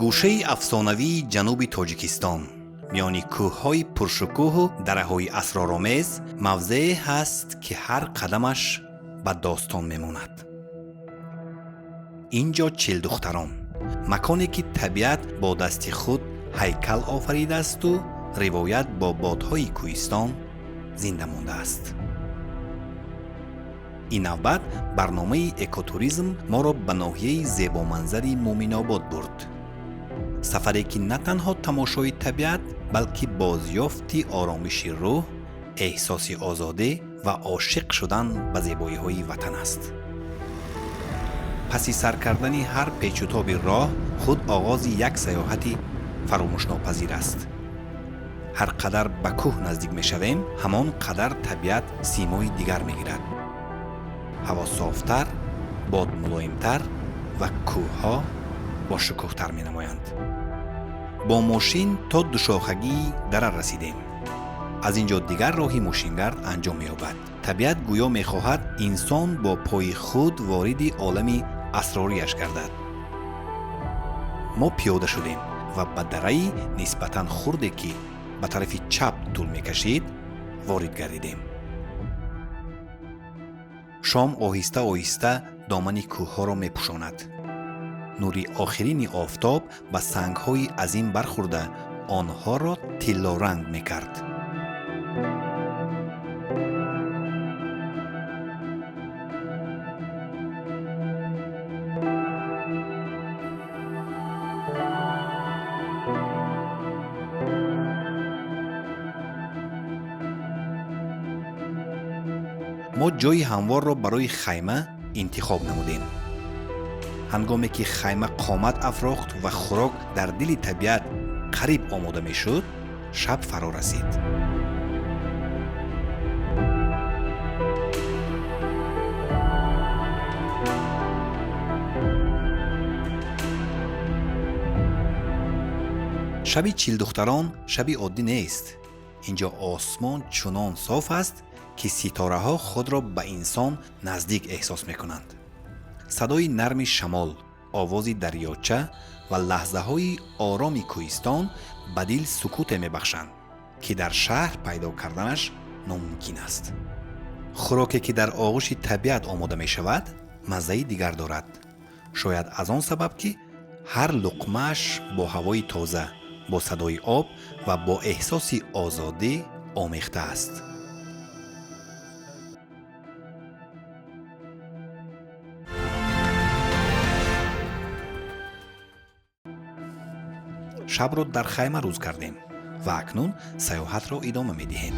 Гӯшаи афсонавии ҷануби Тоҷикистон, миёни кӯҳҳои пуршукӯҳу дараҳои асроромез, мавзеъе ҳаст, ки ҳар қадамаш ба достон мемонад. Ин ҷо Чилдухтарон, маконе, ки табиат бо дасти худ ҳайкал офаридаасту ривоят бо бодҳои кӯҳистон зинда мондааст. Ин навбат барномаи экотуризм моро ба ноҳияи зебоманзари Муъминобод бурд. Сафаре, ки на танҳо тамошои табиат, балки бозёфти оромиши рӯҳ, эҳсоси озодӣ ва ошиқ шудан ба зебоиҳои ватан аст. Паси сар кардани ҳар печутоби роҳ худ оғози як саёҳати фаромӯшнопазир аст. Ҳар қадар ба кӯҳ наздик мешавем, ҳамон қадар табиат симои дигар мегирад. Ҳаво софтар, бод мулоимтар ва кӯҳҳо бошукӯҳтар менамоянд. Бо мошин то душохагии дара расидем. Аз ин ҷо дигар роҳи мошингард анҷом меёбад. Табиат гӯё мехоҳад, инсон бо пои худ вориди олами асрорияш гардад. Мо пиёда шудем ва ба дараи нисбатан хурде, ки ба тарафи чап тӯл мекашид, ворид гардидем. Шом оҳиста оҳиста домани кӯҳҳоро мепӯшонад. Нури охирини офтоб ба сангҳои азим бархӯрда, онҳоро тиллоранг мекард. Мо ҷойи ҳамворро барои хайма интихоб намудем. Ҳангоме ки хайма қомат афрохт ва хӯрок дар дили табиат қариб омода мешуд, шаб фаро расид. Шаби Чилдухтарон шаби оддӣ нест. Ин ҷо осмон чунон соф аст, ки ситораҳо худро ба инсон наздик эҳсос мекунанд. Садои нарми шамол, овози дарёча ва лаҳзаҳои ороми кӯҳистон ба дил сукуте мебахшанд, ки дар шаҳр пайдо карданаш номумкин аст. Хӯроке, ки дар оғӯши табиат омода мешавад, маззаи дигар дорад. Шояд аз он сабаб, ки ҳар луқмааш бо ҳавои тоза, бо садои об ва бо эҳсоси озодӣ омехта аст. Шабро дар хайма рӯз кардем ва акнун саёҳатро идома медиҳем.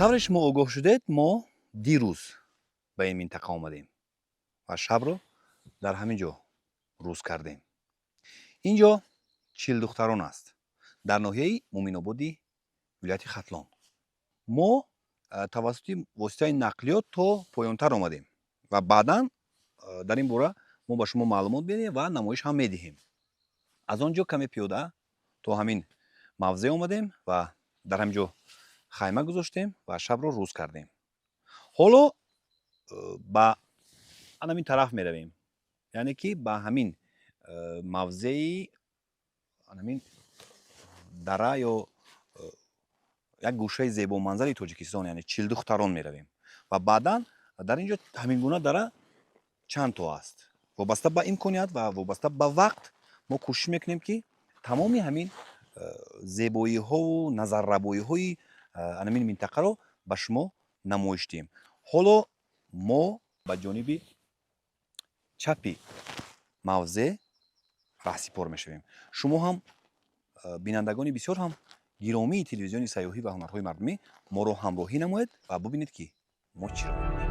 Тавре шумо огоҳ шудед, мо дирӯз ба ин минтақа омадем ва шабро дар ҳамин ҷо рӯз кардем. Ин ҷо Чилдухтарон аст, дар ноҳияи Муъминободи вилояти Хатлон. Мо тавассути воситаи нақлиёт то поёнтар омадем ва баъдан дар ин бора мо ба шумо маълумот медиҳем ва намоиш ҳам медиҳем. Аз он ҷо каме пиёда то ҳамин мавзеъ омадем ва дар ҳамин ҷо хайма гузоштем ва шабро рӯз кардем. Ҳоло ба анамин тараф меравем, яъне ки ба ҳамин мавзеи анамин дара ё як гӯшаи зебоманзари Тоҷикистон, яъне Чилдухтарон меравем ва баъдан дар ин ҷо ҳамин гуна дара чанд то аст. Вобаста ба имконият ва вобаста ба вақт мо кӯшиш мекунем, ки тамоми ҳамин зебоиҳову назаррабоиҳои анамин минтақаро ба шумо намоиш диҳем. Ҳоло мо ба ҷониби чапи мавзеъ раҳсипор мешавем. Шумо ҳам, бинандагони бисёр ҳам Гиромии телевизиони сайёҳӣ ва ҳунарҳои мардумӣ моро ҳамроҳӣ намоед ва бубинед, ки мо чиро мебинем.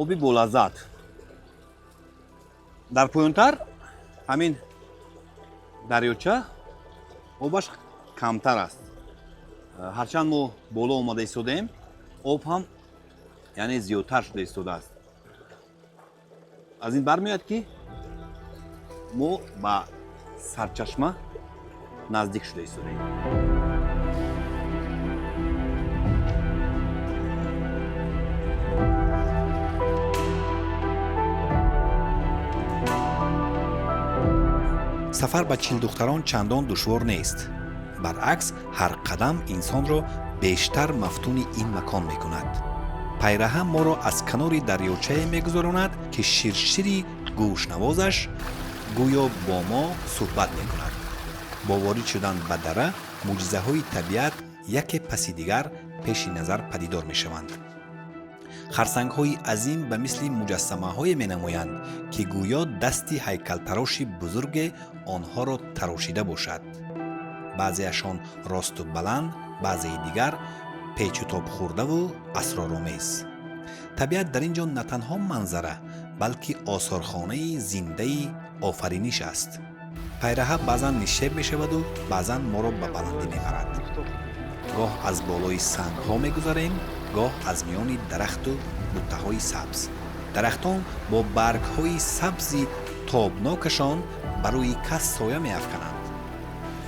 Оби болаззат. Дар поёнтар ҳамин дарёча обаш камтар аст. Ҳарчанд мо боло омада истодаем, об ҳам яъне зиёдтар шуда истодааст. Аз ин бармеояд, ки мо ба сарчашма наздик шуда истодаем. Сафар ба Чилдухтарон чандон душвор нест. Баръакс, ҳар қадам инсонро бештар мафтуни ин макон мекунад. Пайраҳа моро аз канори дарёчае мегузаронад, ки ширшири гӯшнавозаш гӯё бо мо суҳбат мекунад. Бо ворид шудан ба дара мӯъҷизаҳои табиат яке паси дигар пеши назар падидор мешаванд. Харсангҳои азим ба мисли муҷассамаҳое менамоянд, ки гӯё дасти ҳайкалтароши бузурге онҳоро тарошида бошад. Баъзеашон росту баланд, баъзеи дигар печутобхӯрдаву асроромез. Табиат дар ин ҷо на танҳо манзара, балки осорхонаи зиндаи офариниш аст. Пайраҳа баъзан нишеб мешаваду баъзан моро ба баландӣ мебарад. Гоҳ аз болои сангҳо мегузарем, гоҳ аз миёни дарахту буттаҳои сабз. Дарахтон бо баргҳои сабзи тобнокашон ба рӯи кас соя меафкананд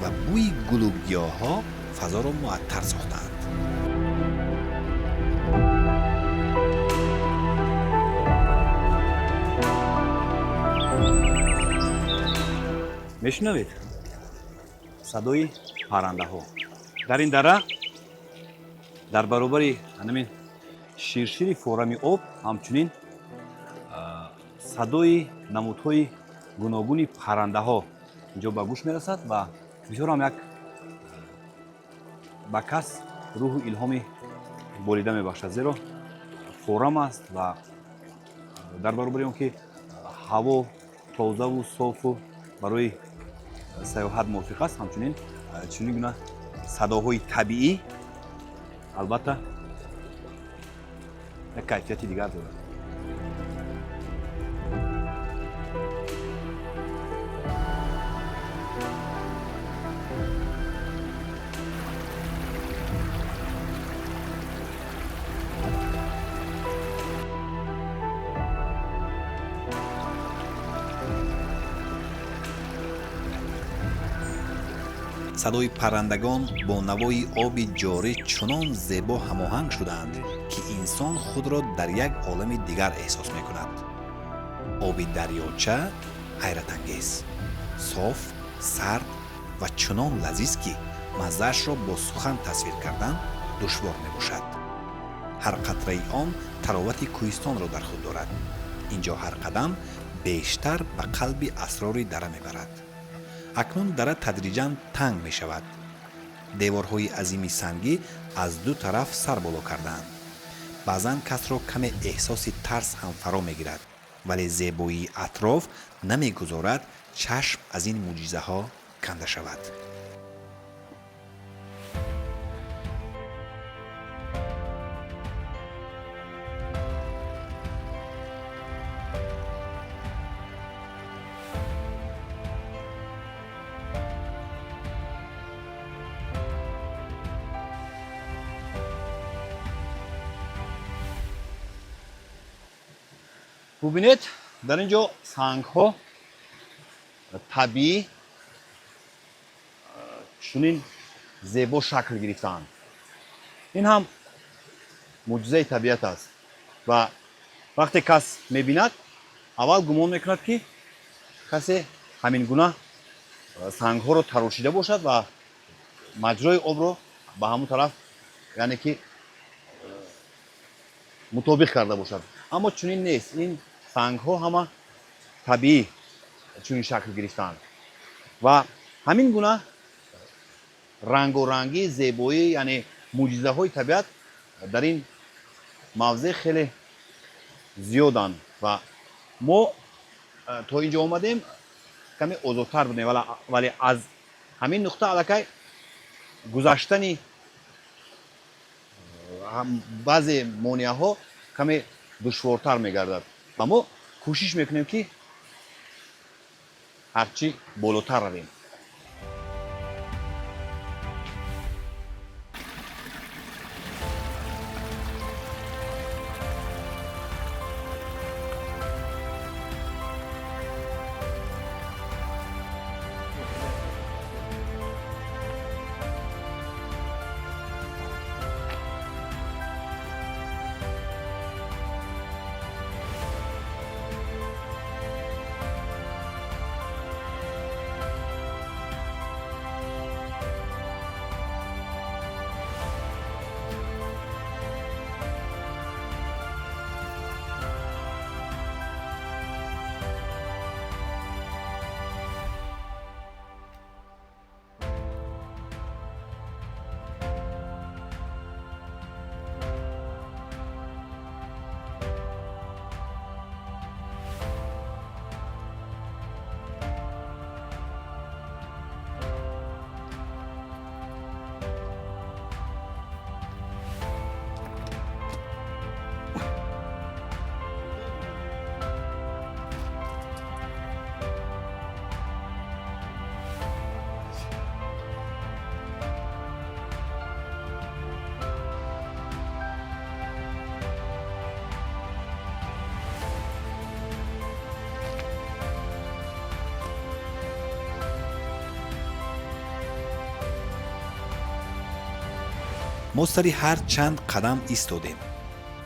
ва бӯи гулу гиёҳҳо фазоро муаттар сохтаанд. Мешунавед садои паррандаҳо дар ин дара. Дар баробари ҳамин ширшири форами об ҳамчунин садои намудҳои гуногуни паррандаҳо инҷо ба гӯш мерасад ва бисёр ҳам як ба кас рӯҳу илҳоми болида мебахшад, зеро форам аст ва дар баробари он ки ҳаво тозаву софу барои сайёҳат мувофиқ аст, ҳамчунин чунин гуна садоҳои табиӣ албатта як кайфияти дигар дорад. Садои паррандагон бо навои оби ҷорӣ чунон зебо ҳамоҳанг шудаанд, ки инсон худро дар як олами дигар эҳсос мекунад. Оби дарёча ҳайратангез, соф, сард ва чунон лазиз, ки маззаашро бо сухан тасвир кардан душвор мебошад. Ҳар қатраи он таровати кӯҳистонро дар худ дорад. Ин ҷо ҳар қадам бештар ба қалби асрори дара мебарад. Акнун дара тадриҷан танг мешавад. Деворҳои азими сангӣ аз ду тараф сар боло кардаанд. Баъзан касро каме эҳсоси тарс ҳам фаро мегирад, вале зебоии атроф намегузорад чашм аз ин мӯъҷизаҳо канда шавад. Бубинед, дар ин ҷо сангҳо табиӣ чунин зебо шакл гирифтаанд. Ин ҳам мӯъҷизаи табиат аст ва вақте кас мебинад, аввал гумон мекунад, ки касе ҳамин гуна сангҳоро тарошида бошад ва маҷрои обро ба ҳамон тараф, яъне ки мутобиқ карда бошад. Аммо чунин нест, ин сангҳо ҳама табиӣ чунин шакл гирифтаанд ва ҳамин гуна рангорангӣ, зебоӣ, яъне мӯъҷизаҳои табиат дар ин мавзеъ хеле зиёданд. Ва мо то ин ҷо омадем, каме озодтар будем, вале аз ҳамин нуқта аллакай гузаштани баъзе монеаҳо каме душвортар мегардад ва мо кӯшиш мекунем, ки ҳарчӣ болотар равем. Мо сари ҳар чанд қадам истодем,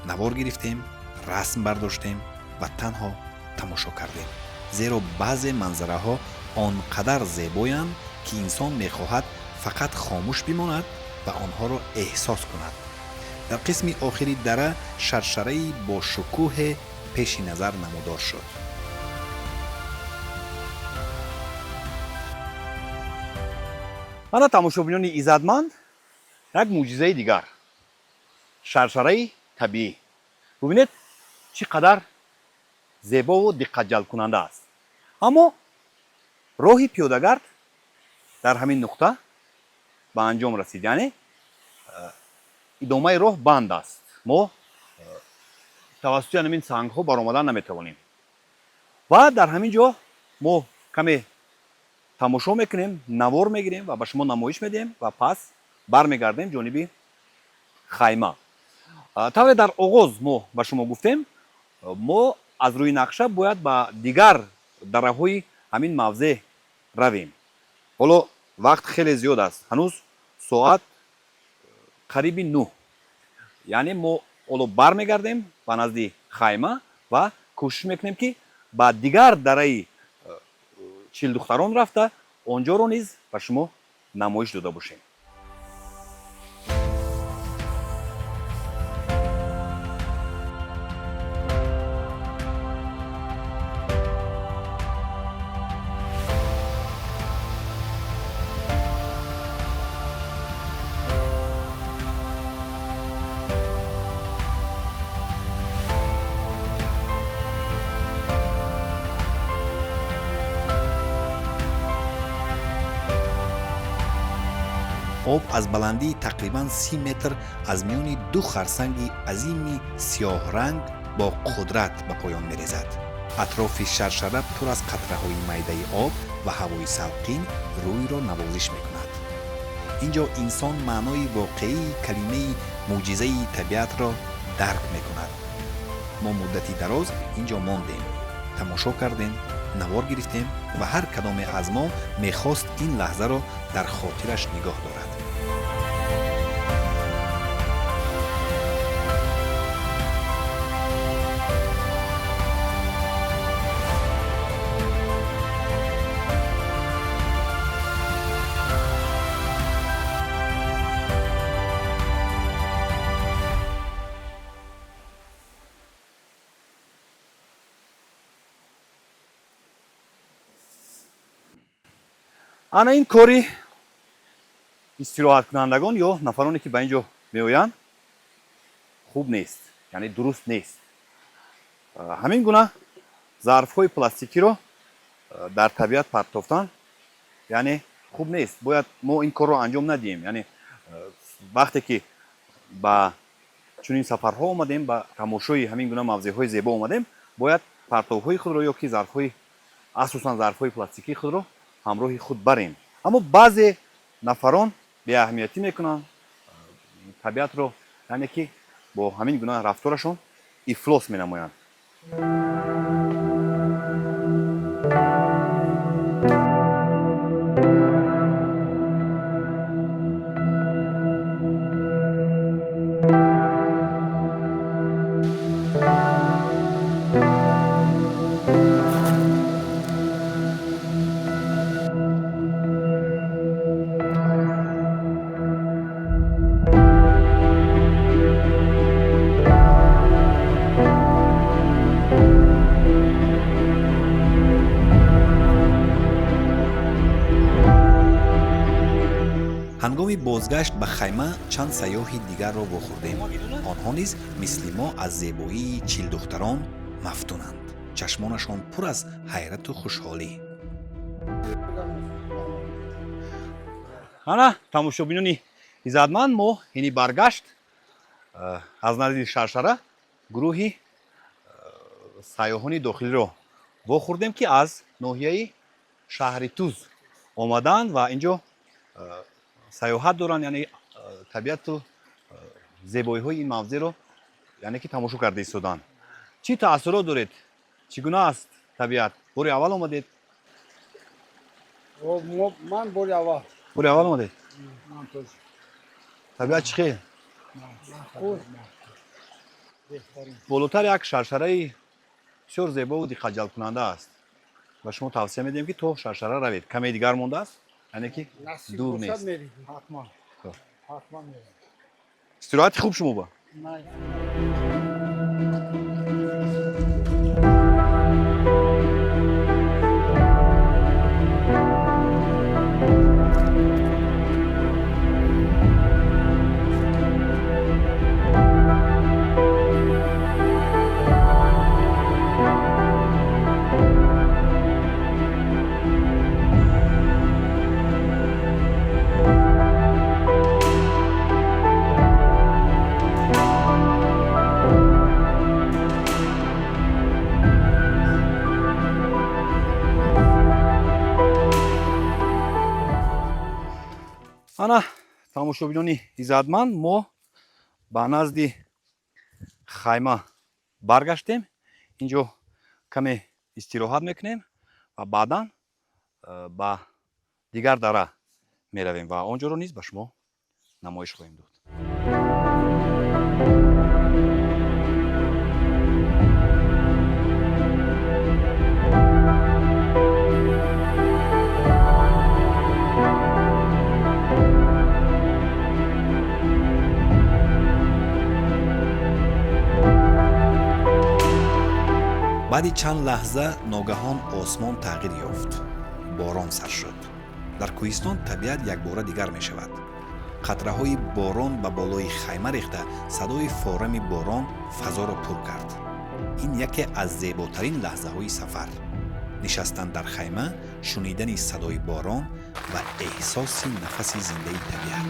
навор гирифтем, расм бардоштем ва танҳо тамошо кардем, зеро баъзе манзараҳо он қадар зебоянд, ки инсон мехоҳад фақат хомӯш бимонад ва онҳоро эҳсос кунад. Дар қисми охири дара шаршараи бошукӯҳе пеши назар намудор шуд. Ана, тамошобинони иззатманд, як мӯъҷизаи дигар, шаршараи табиӣ. Бубинед, чӣ қадар зебову диққатҷалбкунанда аст. Аммо роҳи пиёдагард дар ҳамин нуқта ба анҷом расид, яъне идомаи роҳ банд аст. Мо тавассути ҳамин сангҳо баромадан наметавонем ва дар ҳамин ҷо мо каме тамошо мекунем, навор мегирем ва ба шумо намоиш медиҳем ва пас бармегардем ҷониби хайма. Тавре дар оғоз мо ба шумо гуфтем, мо аз рӯи нақша бояд ба дигар дараҳои ҳамин мавзеъ равем. Ҳоло вақт хеле зиёд аст, ҳанӯз соат қариби 9, яъне мо ҳоло бармегардем ба назди хайма ва кӯшиш мекунем, ки ба дигар дараи Чилдухтарон рафта, он ҷоро низ ба шумо намоиш дода бошем. Об аз баландии тақрибан 30 метр аз миёни ду харсанги азими сиёҳранг бо қудрат ба поён мерезад. Атрофи шаршара пур аз қатраҳои майдаи об ва ҳавои салқин рӯйро навозиш мекунад. Ин ҷо инсон маънои воқеии калимаи мӯъҷизаи табиатро дарк мекунад. Мо муддати дароз ин ҷо мондем, тамошо кардем, навор гирифтем ва ҳар кадоме аз мо мехост ин лаҳзаро дар хотираш нигоҳ дорад. Ана ин кори истироҳаткунандагон ё нафароне, ки ба ин ҷо меоянд, хуб нест, яъне дуруст нест. Ҳамин гуна зарфҳои пластикиро дар табиат партофтан, яъне хуб нест. Бояд мо ин корро анҷом надиҳем. Яъне вақте ки ба чунин сафарҳо омадем, ба тамошои ҳамин гуна мавзеъҳои зебо омадем, бояд партовҳои худро ё ки зарфҳои, асосан зарфҳои пластикии худро ҳамроҳи худ барем. Аммо баъзе нафарон беаҳамиятӣ мекунанд табиатро, яъне ки бо ҳамин гуна рафторашон ифлос менамоянд. Ҳангоми бозгашт ба хайма чанд сайёҳи дигарро вохӯрдем. Онҳо низ мисли мо аз зебоии Чилдухтарон мафтунанд, чашмонашон пур аз ҳайрату хушҳолӣ. Ана, тамошобинони иззатманд, мо ҳини баргашт аз назди шаршара гурӯҳи сайёҳони дохилиро вохӯрдем, ки аз ноҳияи шаҳри Туз омадаанд ва ин ҷо сайёҳат доранд, яъне табиату зебоиҳои ин мавзеъро, яъне ки тамошо карда истоданд. Чӣ таассурот доред? Чӣ гуна аст табиат? Бори аввал омадед? Ман бори аввал. Бори аввал омадед? Табиат чӣ хел? Болотар як шаршараи бисёр зебову диққатҷалбкунанда аст ва шумо тавсия медиҳем, ки то шаршара равед. Каме дигар мондааст, яъне ки дур нест. Истироҳати хуб шумо ба. Ана, тамошобинони иззатманд, мо ба назди хайма баргаштем. Инҷо каме истироҳат мекунем ва баъдан ба дигар дара меравем ва он ҷоро низ ба шумо намоиш хоҳем дод. Баъди чанд лаҳза ногаҳон осмон тағйир ёфт, борон сар шуд. Дар кӯҳистон табиат якбора дигар мешавад. Қатраҳои борон ба болои хайма рехта, садои форами борон фазоро пур кард. Ин яке аз зеботарин лаҳзаҳои сафар: нишастан дар хайма, шунидани садои борон. Ва эҳсоси нафаси зиндаи табиат.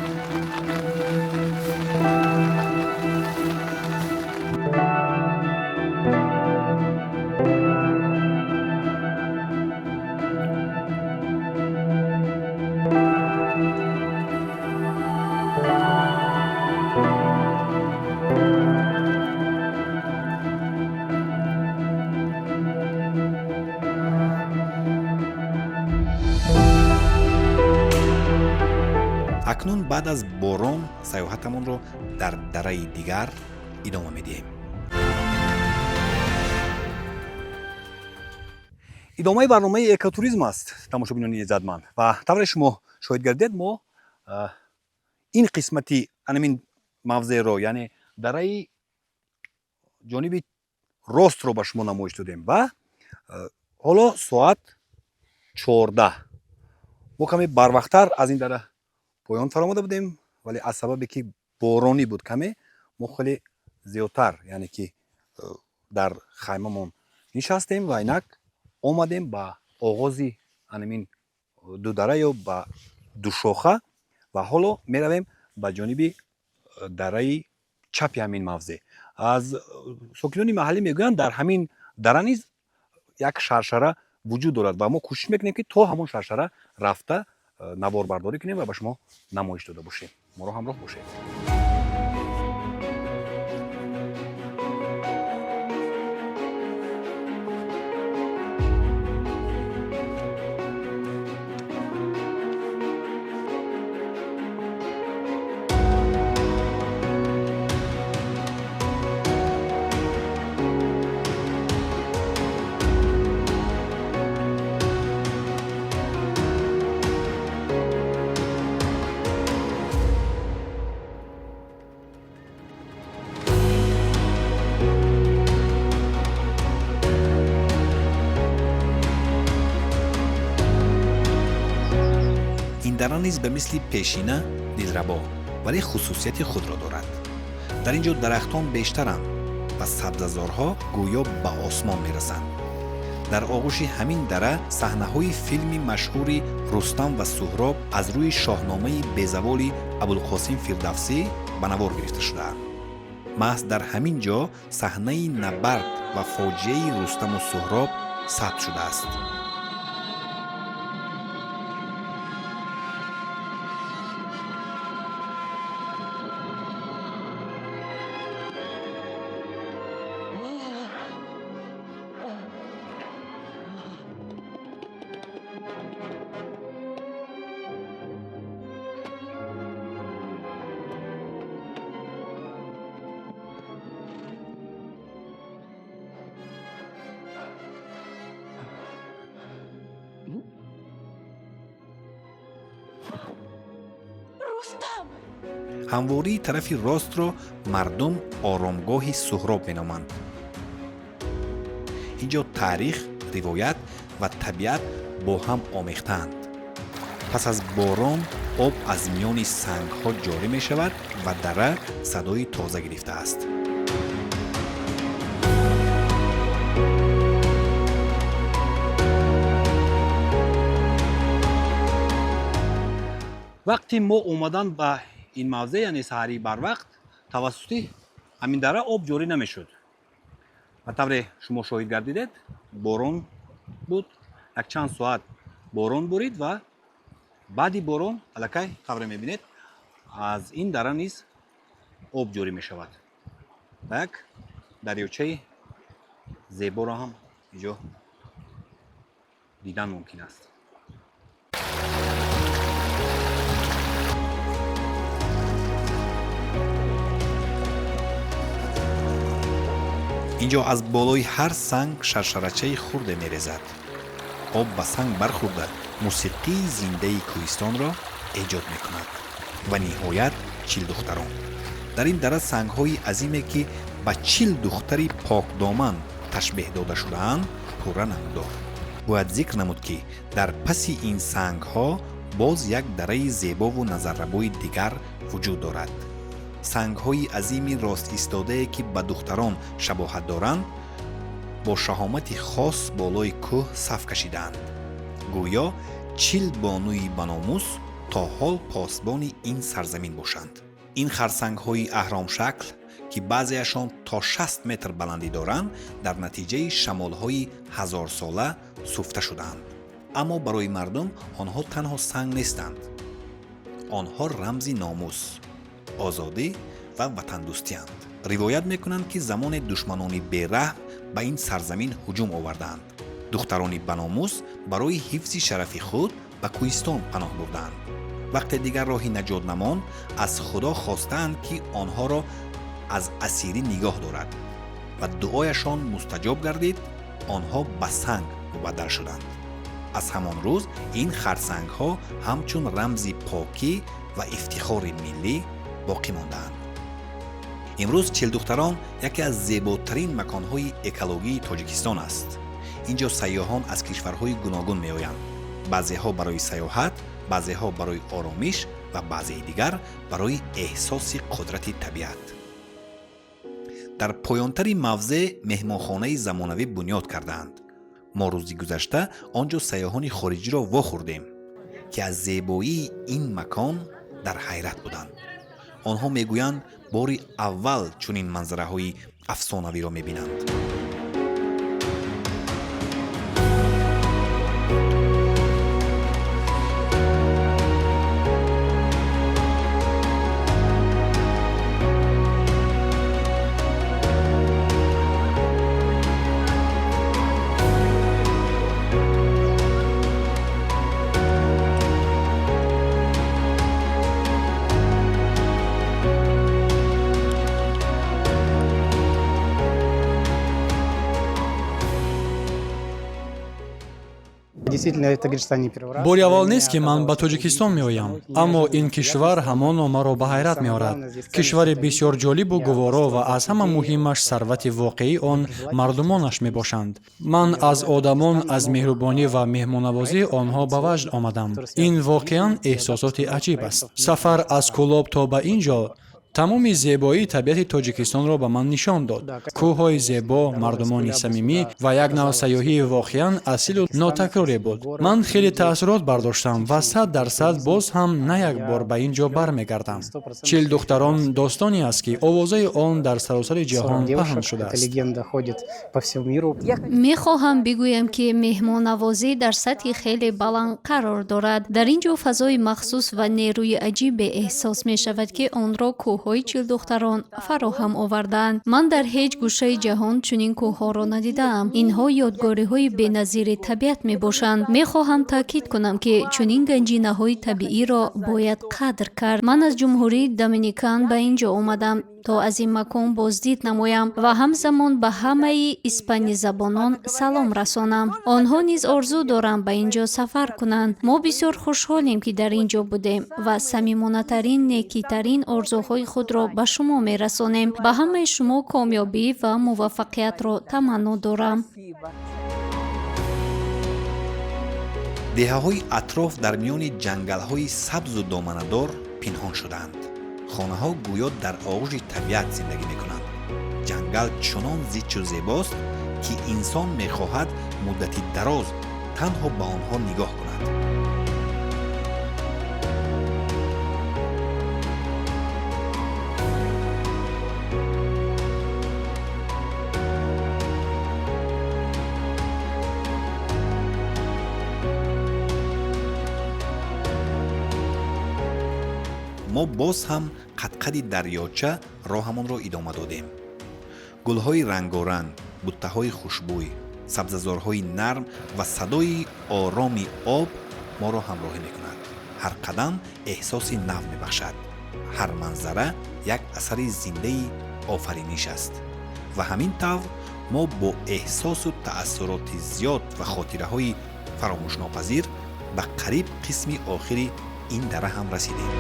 Акнун баъд аз борон сайёҳатамонро дар дараи дигар идома медиҳем. Идомаи барномаи экотуризм аст, тамошобинони иззатманд, ва тавре шумо шоҳид гардидед, мо ин қисмати анамин мавзеъро, яъне дараи ҷониби ростро ба шумо намоиш додем ва ҳоло соат 14. Мо каме барвақттар аз ин дара поён фаромада будем, вале аз сабабе ки боронӣ буд, каме мо хеле зиёдтар, яъне ки дар хаймамон нишастем ва инак омадем ба оғози анамин ду дара ё ба душоха ва ҳоло меравем ба ҷониби дараи чапи ҳамин мавзеъ. Аз сокинони маҳаллӣ мегӯянд, дар ҳамин дара низ як шаршара вуҷуд дорад ва мо кӯшиш мекунем, ки то ҳамон шаршара рафта, наворбардорӣ кунем ва ба шумо намоиш дода бошем. Моро ҳамроҳ бошед. Ин дара низ ба мисли пешина дилрабо, вале хусусияти худро дорад. Дар ин ҷо дарахтон бештаранд ва сабзазорҳо гӯё ба осмон мерасанд. Дар оғӯши ҳамин дара саҳнаҳои филми машҳури Рустам ва Суҳроб аз рӯи шоҳномаи безаволи Абулқосим Фирдавсӣ ба навор гирифта шудаанд. Маҳз дар ҳамин ҷо саҳнаи набард ва фоҷиаи Рустаму Суҳроб сабт шудааст. Рустам! Ҳамвории тарафи ростро мардум оромгоҳи Суҳроб меноманд. Ин ҷо таърих, ривоят ва табиат бо ҳам омехтаанд. Пас аз борон об аз миёни сангҳо ҷорӣ мешавад ва дара садои тоза гирифтааст. Вақти мо омадан ба ин мавзеъ, яъне саҳарии барвақт, тавассути ҳамин дара об ҷорӣ намешуд. Ба тавре шумо шоҳид гардидед, борон буд, якчанд соат борон бурид ва баъди борон аллакай, тавре мебинед, аз ин дара низ об ҷорӣ мешавад ва як дарёчаи зеборо ҳам инҷо дидан мумкин аст. Ин ҷо аз болои ҳар санг шаршарачаи хурде мерезад. Об ба санг бархӯрда, мусиқии зиндаи кӯҳистонро эҷод мекунад. Ва ниҳоят Чилдухтарон. Дар ин дара сангҳои азиме, ки ба 40 духтари покдоман ташбеҳ дода шудаанд, пурра намудор. Бояд зикр намуд, ки дар паси ин сангҳо боз як дараи зебову назаррабои дигар вуҷуд дорад. Сангҳои азими ростистодае, ки ба духтарон шабоҳат доранд, бо шаҳомати хос болои кӯҳ саф кашидаанд, гӯё 40 бонуи баномус то ҳол посбони ин сарзамин бошанд. Ин харсангҳои аҳромшакл, ки баъзеашон то 60 метр баландӣ доранд, дар натиҷаи шамолҳои ҳазорсола суфта шудаанд. Аммо барои мардум онҳо танҳо санг нестанд. Онҳо рамзи номус, озодӣ ва ватандӯстианд. Ривоят мекунанд, ки замоне душманони бераҳм ба ин сарзамин ҳуҷум овардаанд. Духтарони баномус барои ҳифзи шарафи худ ба кӯҳистон паноҳ бурдаанд. Вақте дигар роҳи наҷот намонд, аз Худо хостаанд, ки онҳоро аз асирӣ нигоҳ дорад ва дуояшон мустаҷоб гардид. Онҳо ба санг мубаддал шуданд. Аз ҳамон рӯз ин харсангҳо ҳамчун рамзи покӣ ва ифтихори миллӣ боқӣ мондаанд. Имрӯз Чилдухтарон яке аз зеботарин маконҳои экологии Тоҷикистон аст. Ин ҷо сайёҳон аз кишварҳои гуногун меоянд. Баъзеҳо барои сайёҳат, баъзеҳо барои оромиш ва баъзеи дигар барои эҳсоси қудрати табиат. Дар поёнтари мавзеъ меҳмонхонаи замонавӣ бунёд кардаанд. Мо рӯзи гузашта он ҷо сайёҳони хориҷиро вохӯрдем, ки аз зебоии ин макон дар ҳайрат буданд. Онҳо мегӯянд, бори аввал чунин манзараҳои афсонавиро мебинанд. Бори аввал нест, ки ман ба Тоҷикистон меоям, аммо ин кишвар ҳамоно маро ба ҳайрат меорад. Кишвари бисёр ҷолибу гуворо ва аз ҳама муҳимаш сарвати воқеии он мардумонаш мебошанд. Ман аз одамон, аз меҳрубонӣ ва меҳмоннавозии онҳо ба ваҷд омадам. Ин воқеан эҳсосоти аҷиб аст. Сафар аз Кӯлоб то ба ин ҷо тамоми зебоии табиати Тоҷикистонро ба ман нишон дод: кӯҳҳои зебо, мардумони самимӣ ва як нав сайёҳии воқеан асилу нотакроре буд. Ман хеле таассурот бардоштам ва 100% боз ҳам на як бор ба ин ҷо бармегардам. Чилдухтарон достоне аст, ки овозаи он дар саросари ҷаҳон паҳн шудааст. Мехоҳам бигӯям, ки меҳмоннавозӣ дар сатҳи хеле баланд қарор дорад. Дар ин ҷо фазои махсус ва нерӯи аҷибе эҳсос мешавад, ки онро кӯҳҳои Чилдухтарон фароҳам овардаанд. Ман дар ҳеҷ гӯшаи ҷаҳон чунин кӯҳҳоро надидаам. Инҳо ёдгориҳои беназири табиат мебошанд. Мехоҳам таъкид кунам, ки чунин ганҷинаҳои табииро бояд қадр кард. Ман аз Ҷумҳурии Доминикан ба ин ҷо омадам, то аз ин макон боздид намоям ва ҳамзамон ба ҳамаи испанизабонон салом расонам. Онҳо низ орзу доранд ба ин ҷо сафар кунанд. Мо бисёр хушҳолем, ки дар ин ҷо будем ва самимонатарин, некитарин орзуҳои худро ба шумо мерасонем. Ба ҳамаи шумо комёбӣ ва муваффақиятро таманно дорам. Деҳаҳои атроф дар миёни ҷангалҳои сабзу доманадор пинҳон шудаанд. Хонаҳо гӯё дар оғӯши табиат зиндагӣ мекунанд. Ҷангал чунон зичу зебост, ки инсон мехоҳад муддати дароз танҳо ба онҳо нигоҳ кунад. Мо боз ҳам қадқади дарёча роҳамонро идома додем. Гулҳои рангоранг, буттаҳои хушбӯй, сабзазорҳои нарм ва садои ороми об моро ҳамроҳӣ мекунад. Ҳар қадам эҳсоси нав мебахшад. Ҳар манзара як асари зиндаи офариниш аст. Ва ҳамин тавр мо бо эҳсосу таассуроти зиёд ва хотираҳои фаромӯшнопазир ба қариб қисми охири ин дара ҳам расидем.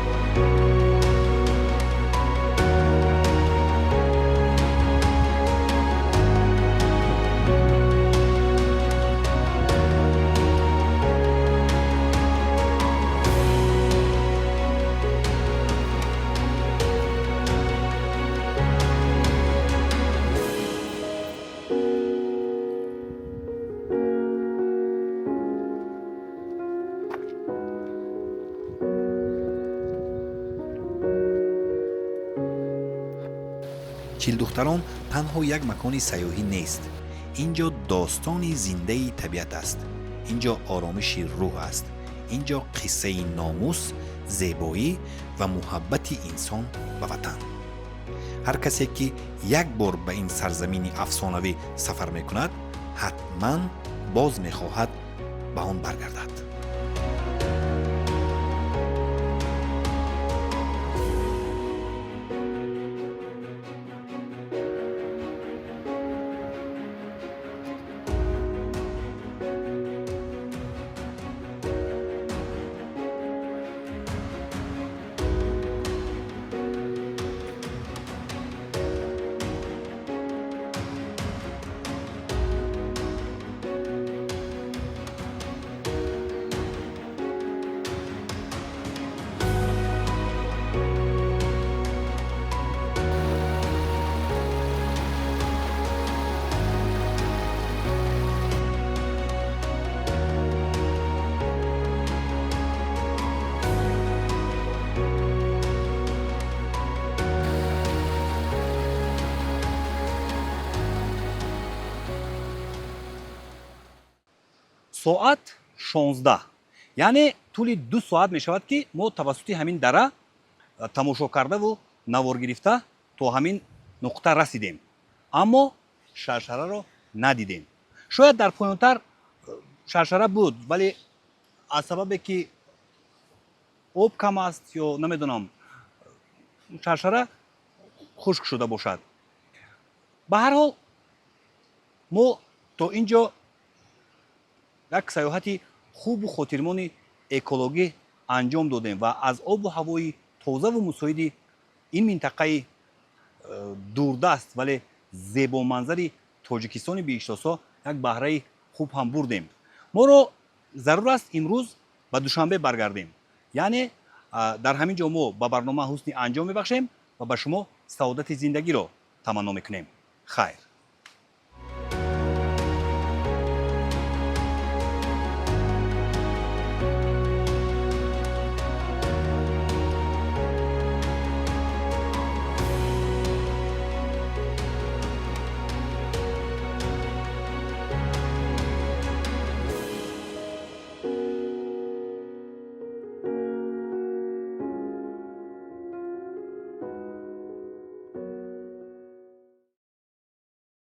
Чилдухтарон танҳо як макони сайёҳӣ нест. Ин ҷо достони зиндаи табиат аст. Ин ҷо оромиши рӯҳ аст. Ин ҷо қиссаи номус, зебоӣ ва муҳаббати инсон ба ватан. Ҳар касе, ки як бор ба ин сарзамини афсонавӣ сафар мекунад, ҳатман боз мехоҳад ба он баргардад. Соат 16, яъне тӯли 2 соат мешавад, ки мо тавассути ҳамин дара тамошо кардаву навор гирифта то ҳамин нуқта расидем, аммо шаршараро надидем. Шояд дар поёнтар шаршара буд, вале аз сабабе ки об кам аст ё намедонам, шаршара хушк шуда бошад. Ба ҳар ҳол, мо то ин ҷо як саёҳати хубу хотирмони экологӣ анҷом додем ва аз обу ҳавои тозаву мусоиди ин минтақаи дурдаст, вале зебоманзари Тоҷикистони биҳиштосо як баҳраи хуб ҳам бурдем. Моро зарур аст имрӯз ба Душанбе баргардем, яъне дар ҳамин ҷо мо ба барнома ҳусни анҷом мебахшем ва ба шумо саодати зиндагиро таманно мекунем. Хайр.